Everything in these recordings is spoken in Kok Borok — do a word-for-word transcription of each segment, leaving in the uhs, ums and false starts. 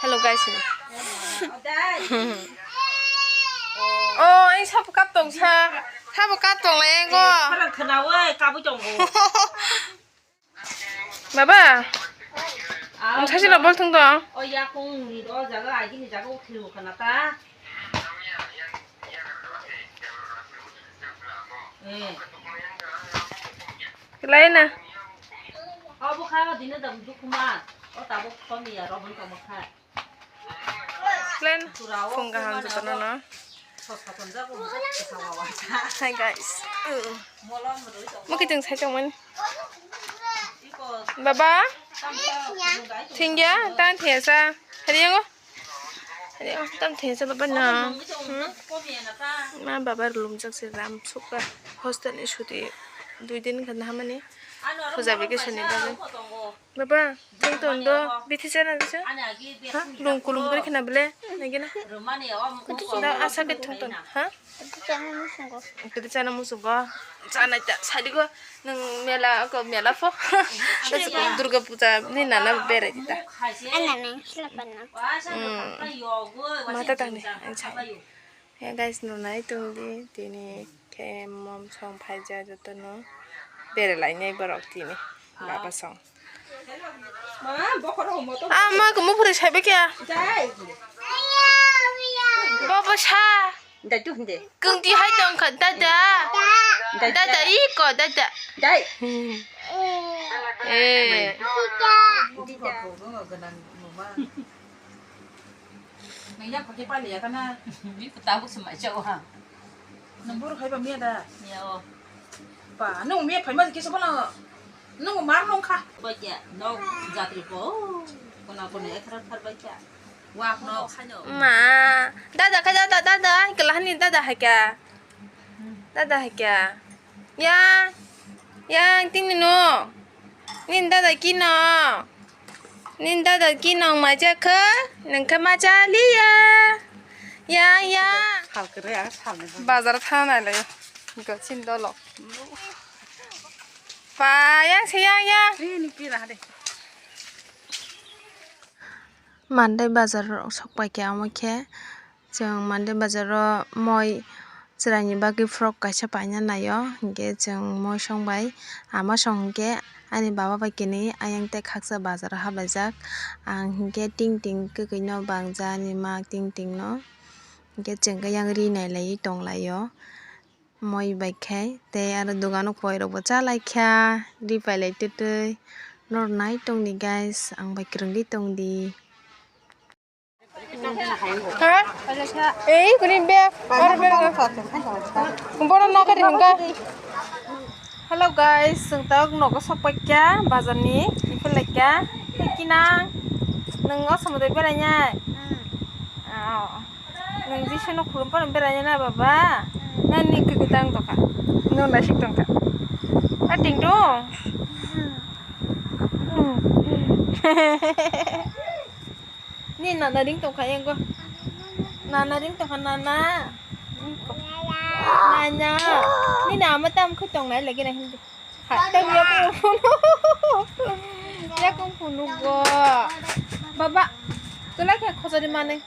Hello guys. Oh, ang sabo kap tong sa. Sabo kap tong lai ang go. Khara khna oi, kabui tongo. Baba. Ang sasi lo bol thung tong. O yakung ni do jaga, agi ni jaga uthi khna ta. Eh. Kelai na. Abo kha dina dam dukuma. O tabuk komi ya robon tamo kha. Plan phung kaham jotono no. Hi guys. Mo kiting sai tongmani. Baba. Thingya tan thesa. Hari yango. Hari yango tan thesa baba na. Hmm? Ma baba lumjak se ram sukha. Hostel ni suti dui din kan hamani. Puja vacation ni bagwi. Baba, tong tong do, bithi chana disa? Ha? Lung kulum kori khna bole, nagi na? Da asa ke tong tong, ha? Kete chana musungo. Kete chana musungo. Chana ta, sadi ko, nung mela ko mela pho. Durga Puja ni nana bere ta. Ana nang sila panna. Hmm. Mata tani, ang chai. Ya guys, no nai tong di, tini khe mom song phaijak jotono bere lainai borok tini baba song. Ah, ma ko muphure saibe kya? Baba sa. Dai tu hinde. Kung ti hai tong kha dada. Dai. Dada i ko dada. Dai. Eh. Nang yak pakai pali ya kana? Ni ko tabuk se mai chau ha. Nang buru khai ba miya da? Miya o. Ba, nang miya phai ma kisa bana. Nang mar nang kha. Ba kya, no jatri ko. Kona kona ekra khar ba kya. Wak no khai no. Ma, dada kha dada, dada, kelahani dada hai kya? Dada hai kya? Yang, yang, tini no. Nin dada kino. Nin dada kino maja khe. Nengkhe maja liya. Yang, yang. Sal kere ya, sal ni. Bazar thana lai. Go chin dolo. Pa, yang se yang, yang. Ini pira hade. Mandai bazar rok sok pai khe, omo khe chwng Mandai bazar o moi chwraini bagwi frock kaisa paina naio, hinkhe chwng moi song bai ama song hinkhe ani baba bai kwnwi ayang tei khaksa bazar o hablaijak. Ang hinkhe ting ting kwkhwino bangja ani ma ting ting no, hinkhe chwng khe yang ri nailaiwi tonglaio. Moi bai khai tei aro dogano koi rok bo cha lai kha, ri pai lai twi twi. Nor nai tong di guys, ang bai kwrwngwi tong di. Ha? Ei, kuni be, aro be. Boro na kari hingka. Hello guys, chwng tok nogo sok pai kha bazar ni, iphil lai kha. Tei kinang, nwng o somodoi berai nai? Oh. Nwng Jisu no khulum phano berai na, baba? Nani kwkwi tang tongkha? Nwng naisik tongkha. A ting dong. Ni nana ring tongkha yango. Nana ring tongkha, nana. Nana. Ni nama tam khu tongnai lagi na hindi. Hai, tang ya kung phunu. Ya kung phunu go. Baba, tulai khe khosori manwi.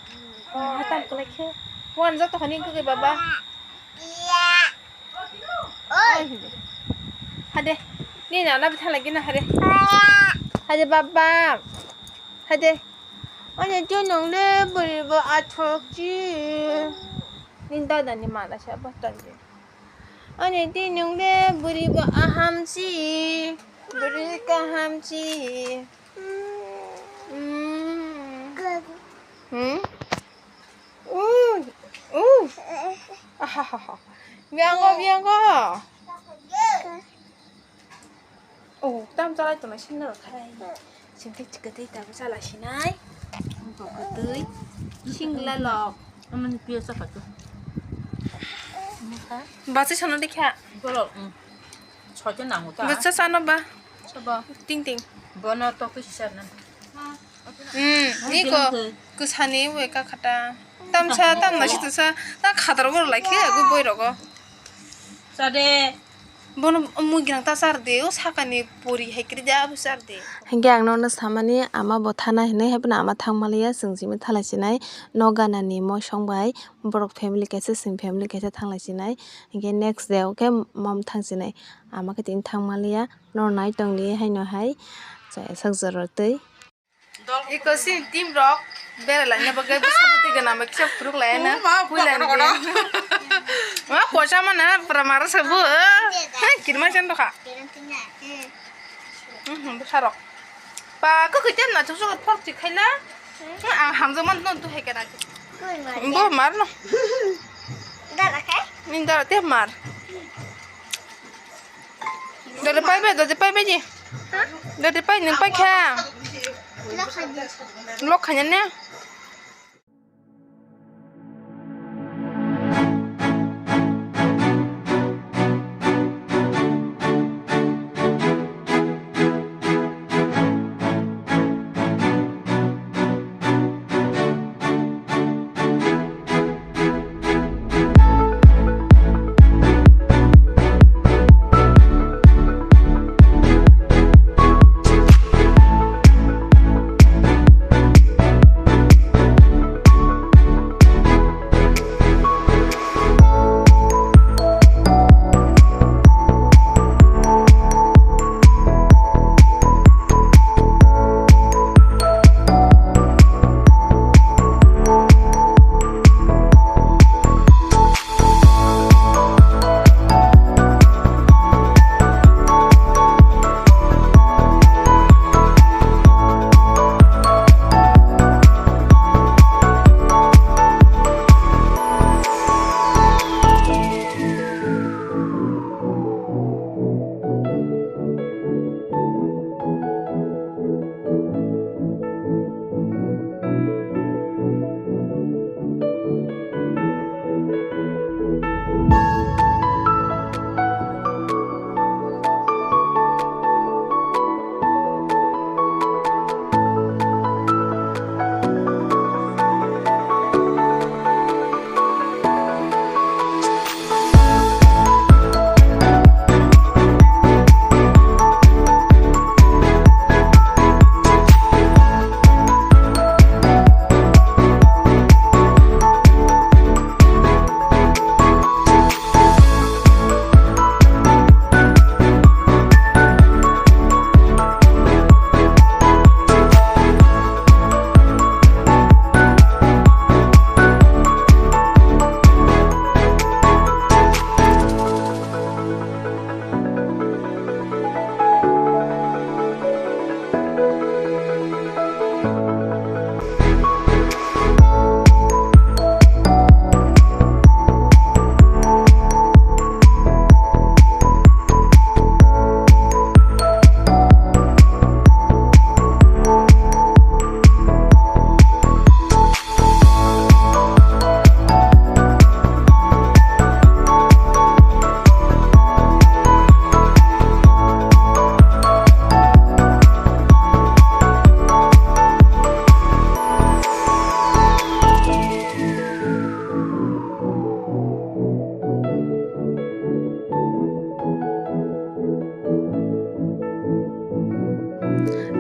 Hatam tulai khe. Wan jok to khani khe baba. Oi, hindi. Hade. Ni nana bitha lagi na hade. Hade baba. Hade. Ani tu nong le buri bo athok chi. Ni dada ni mala sa ba tanje. Ani twi nwng le bwrwi bo aham si, bwrwi kaham si. Hmm? Uh, uh. Ahahaha. Biango, biango. Oh, tam chalai tongnai sinna rok khai. Singkhe kwtwi tabuk chala sinai. Bwkha twi. Singla lok. Amani piya chakha to. Bachai sono dekha. Borok, um, soito nango ta. Bwsa sano ba. Sabo. Ting ting. Bono tokwi sisarna. Hmm, ni ko kwsani we ka khata. Tamsa, tamna si tusa. Ta khatar bor lai khe agu boi rogo. Sade. Bono mui gwnang ta char de, o sakani pori hai kri de, abo char de. Hinkhe ang nono samani ama bo thana hinwi, hai phano ama thang maliya, chwng simi thalai sinai, nok ganani mosong bai, borok family kaisa, chwng family kaisa thanglai sinai. Hinkhe next day o khe mom thang sinai, ama khe tini thang maliya, nono nai tong di haino hai, chaya sak jora twi. Iko sini team rok berai laina bagwi bwsa bwtwi gana bai kisa phuruk laina. Oh, ma, pui laina kono, kono. Ma kosa mana pura mara sabu. Hai, kirma jan dokha. Hmm, bwsa rok. Pa ko kete na chuk chuk phor ti khaila. Hmm, ang hamjak man non tu hai kana. Bo mar no. Dara khai? Ni dara te mar. Dodi pai bai, dodi pai bai di. Dodi pai, nwng pai kha. Lok khaina ne?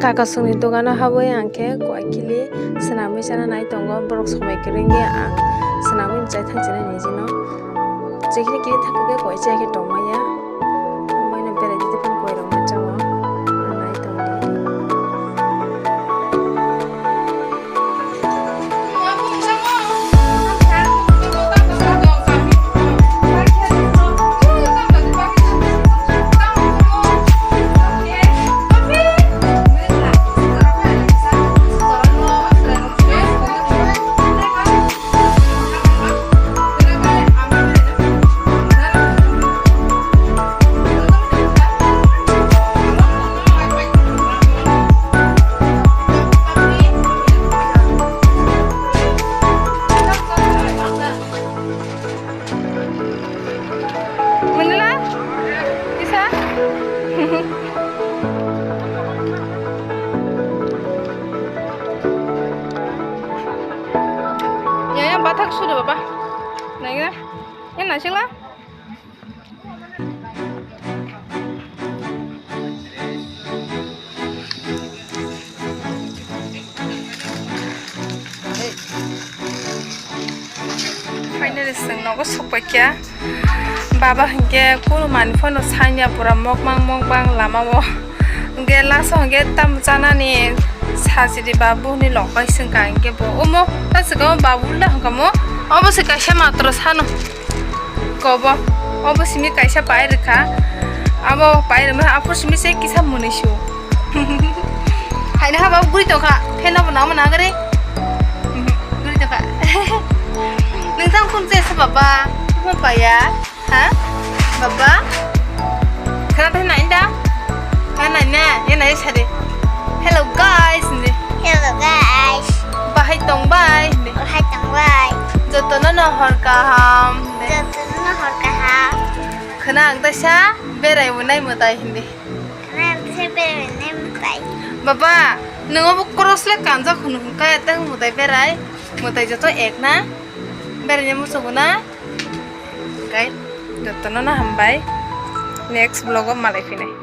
Kakasongni dogano habwi ang khe koi kili swnamwi chana nai tongo, borok somoi kwrwngwi ang swnamwi chai thang chinai nijino. Chikini kini thangkhe koi chaya khe tongmaya, omoino berai tongwi phano koi rok ma chao, nai tongdi. Manila? Isa? Ya, ya, bathak sudo, baba. Naikhe? Ya, naisingla? Chwng nogo sokpaikha. Baba hinkhe kunu manwi phano sanya pura mokmang mokmang lamao. Hinkhe last o hinkhe tamo chanani sajidi babu hinwi lokbai swngkha hinkhe bo omo ta swkang babu le hwnkha mo. Obo se kaisa matro sano. Kobo. Obo simi kaisa pai rwkha. Abo pai rwma aphuru simi se kisa mwnwi su. Haino ha babu guri tongkha. Pheno bo nangma nangari. Guri tongkha. Nung tang phone chesa baba. Phone paya. Ha? Baba? Khana tei nai da? Khana nai na? Ye nai sari. "Hello guys," hindi. "Hello guys." Bahai tong bai, hindi. Bahai tong bai. Jotono no hor kaham, hindi. Jotono no hor kaham. Khana ang taisa berai bo nai mwtai, hindi. Khana ang taisa berai bo nai mwtai. Baba, nungo bo cross le kanjak hunu hwnkha, tang mwtai berai. Mwtai joto ek na? Berai ne muchungo na? Guys, jotono no hambai. Next vlog o malai phinai.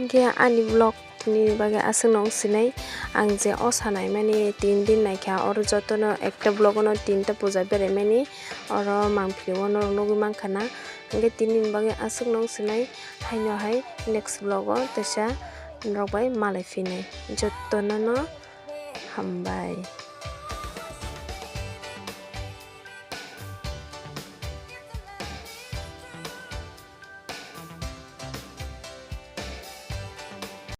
Hinkhe ani vlog ni bagwi aswk nung sinai, ang je o sanai mani tin din naikha, oro jotono ekta vlog no tinta puja berai mani, oro mangpili o norok nugwi mankha na. Hinkhe tini ni bagwi aswk nung sinai, haino hai next vlog o teisa norok bai malai phinai, jotono no hambai.